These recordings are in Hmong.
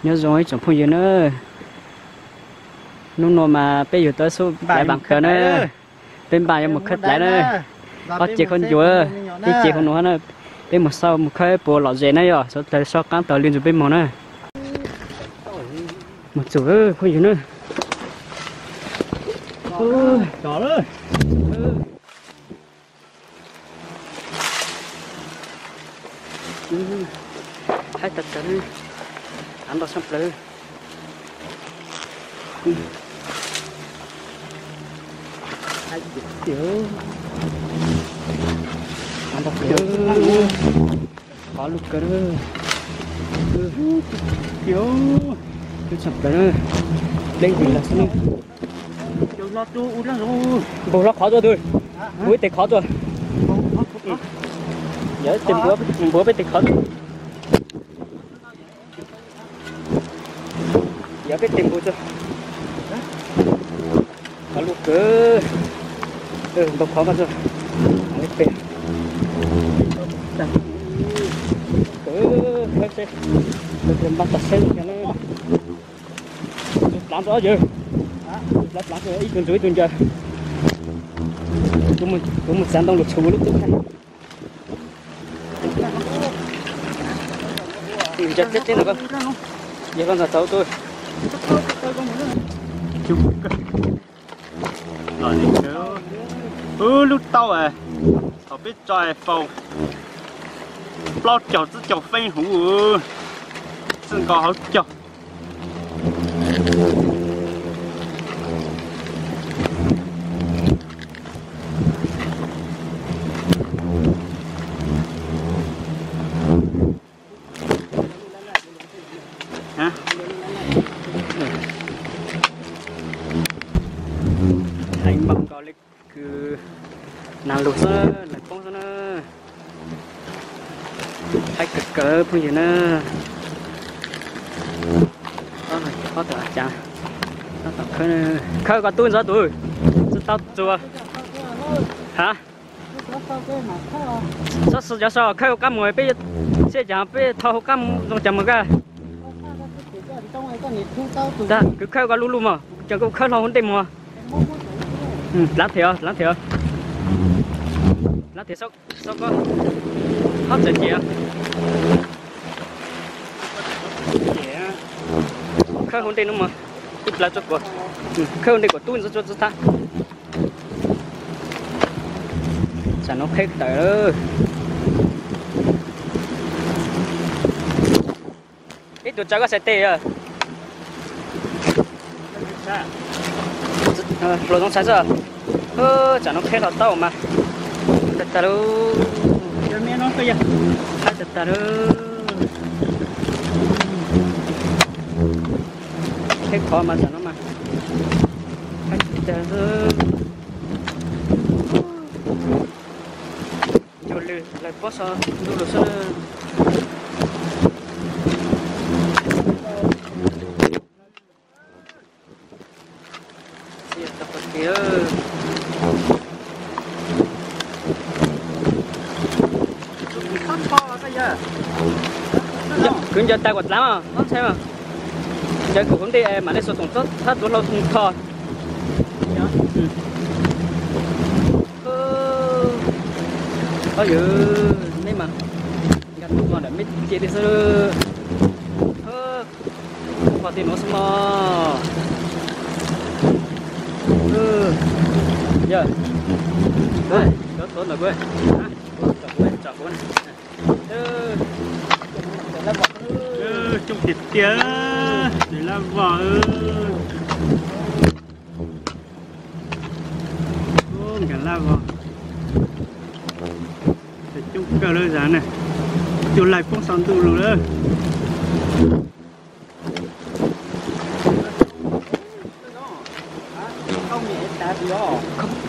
Nyob zoo ib tsoom phooj ywg na, hnub no mas peb yug tau xub dlaiv npaam kawg na, peb npaj yuav mus khawb dlaiv na, ob ce khaub ncuav, ib ce khaub nua na, peb mus xauj mus khawb puas lom zem na yom, sawv daws soj qaab taug lw nrug peb moog na. Mus txug phooj ywg na. Haib tag tag, av ntau tshaj plaws. Qhov lug kawg, tshaj plaws, pleb ntws lawm xwb. Npug hlob qhov tuaj tug, npug peb teg qhov tuaj. Yog tes npug peb teg qhov tuaj. Yog peb teg npug tuaj. Qhov lug kawg, npug qhov tuaj. Kawg, npaj tag seb zoo cas na. Tus dlav ntawd yog, tus dlav dlav ib tug ntxuav ib tug ncaws. Kuv mus txav ntoo lug tshua lub tub thaij. Ncaws teb teb no, yog koj ntxhais tau tuaj. Wb lub taub, thaum peb tso faus plaub caug tsib caug feeb huv, txij nkaus hauv caug. Heev npaum nkaus li kws nag lug xwb, nag poob xwb na. Haib kawg kawg phooj ywg na. Ob tug a cas, khawb koj tub ntxov tus, tsi tau txuas. Ha? Txhob xav cov sau khawb hauv qab mus, peb siab cas peb tho hauv qab zoo cas mus koj. Kwv khawb koj lub lub mog, ces kuv khawb hlo hauv ntej mus. Dlav them os, dlav them os. Dlav them, xauj koj, hob txawm ces khawb hauv ntej no mog, ib plawv tso kuv, khawb hauv ntej kuv tub ntxov tso txog thab. Tsam no qheb tawm lawm. Ib tug tsaws koj xaiv tes. Hluas Zoov Xaiv xwb. Tsam no qheb hlo tau mas. Tag tag lauj. Qheb tag tag lauj. Qheb qhov mas tsam no mas. Qheb tag tag xwb. Yog lwm lawv pob so ntuj lug xwb na. Kwv ncaws tas kuas dlav mas, ob ntxhais mas. Ncaws kuas hauv ntej mam li xuas toom thab tuav hlau tho. Ob yawg, neb mas nkag tuaj ntawm meb cia li xwb. Kuv qhov twg nuav xwb mog. Yog, cov tuav ntawm kuv, tsom kuv. Coob tiag tiag, lab vog. Nkag lab vog, coob kawg lawm zag na, cug laig poob saum ntuj lug lawm.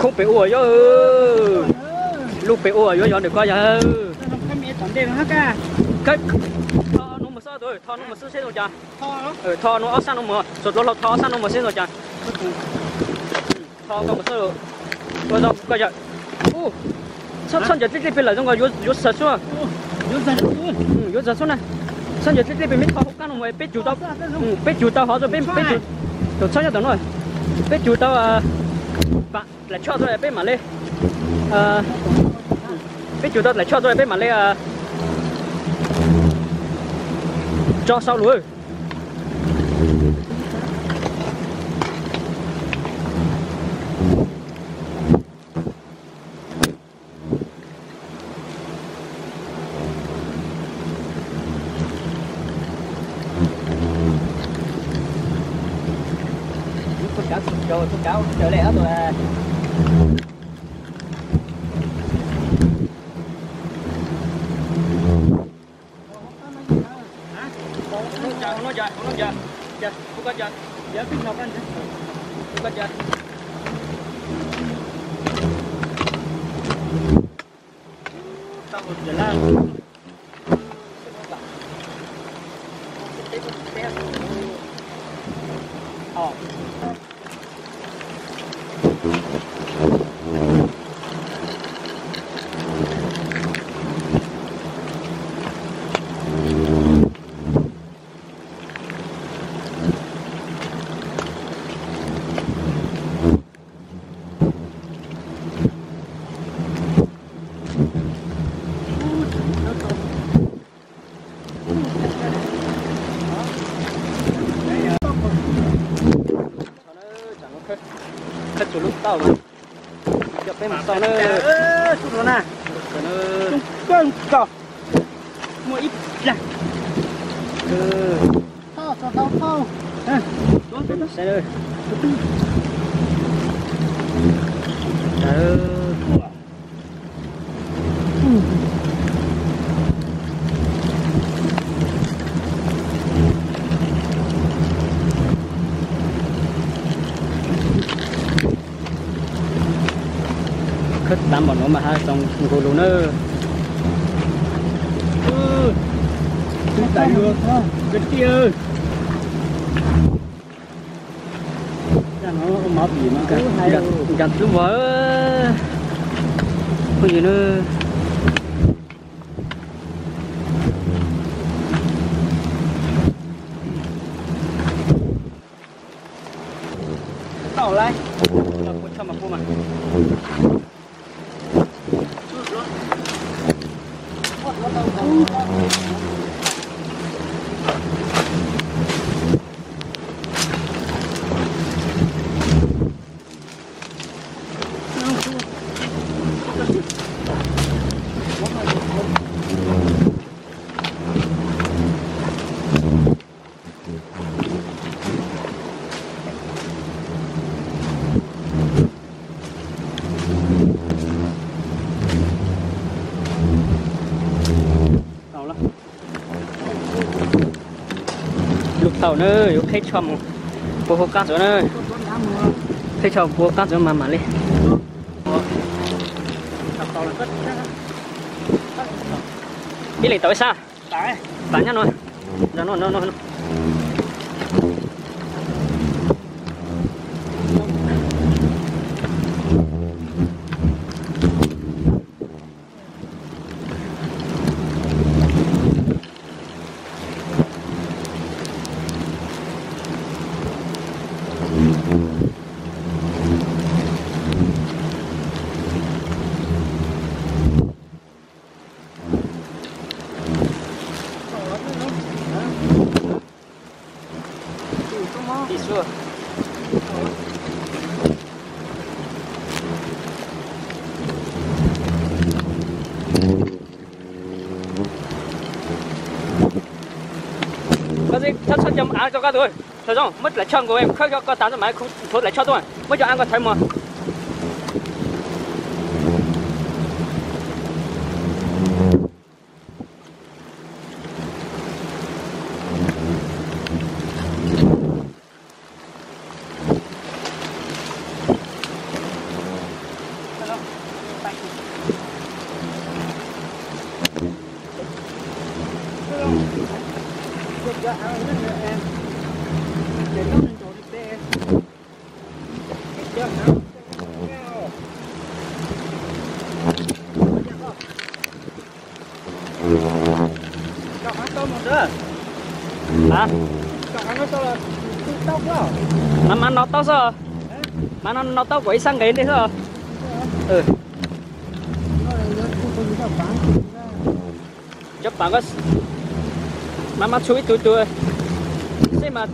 Khoob pem ua yuav, lub pem ua yuav yog ntawm koj yog. Tho nuav mus xwb, tho nuav mus xwb seb zoo cas. Tho nuav ob sab nuav mus, xuas dlua hlau tho ob sab nuav mus seb zoo cas. Tho koj mus xwb, ua zoo koj yawm. Txhob, txhob ncaws dlej dlej pem lawm zoo nkaus yuav sawv xwb. Yuav zag xwb na. Txhob ncaws dleb dleb, peb txhob hauv qab no mus, peb cug tau, peb cug tau hov rau peb, peb cug, txhob nyob tom no, peb cug tau vam dlaim tshoj rau peb mam li, peb cug tau dlaim tshoj rau peb mam li tso sau lus. Khawb tsuas lub tauj mas coj peb mus xauj na. Tub na, coob kawg nkaus, muaj ib plag. Khawb tas npaum no mas hav zoov nkaus lus na. Nkag dlub vog phooj ywg na. Tau lawm, ua tshaj mas pub mas. Lub thaum na yuav qheb tsho mus puag hauv qab ntawd na. Qheb tsho puag hauv qab ntawd mas mam li. Ib leeg tau ib sab. Tam nyob no, no no no. Koj txhob txhob coj av rau koj tus, Thawj Zooj, muab dlaim tsho nkaus khawb rau koj tas mas, thuav dlaim tsho tuaj, muab cov av nkaus thawv mus. Cov av tau mus ntawd. A, mas mas no taub xwb. Mas no no taub kom ib sab nqes ntej xwb. Cov pam ko, mas mas tshuav ib tug tug xwb mas.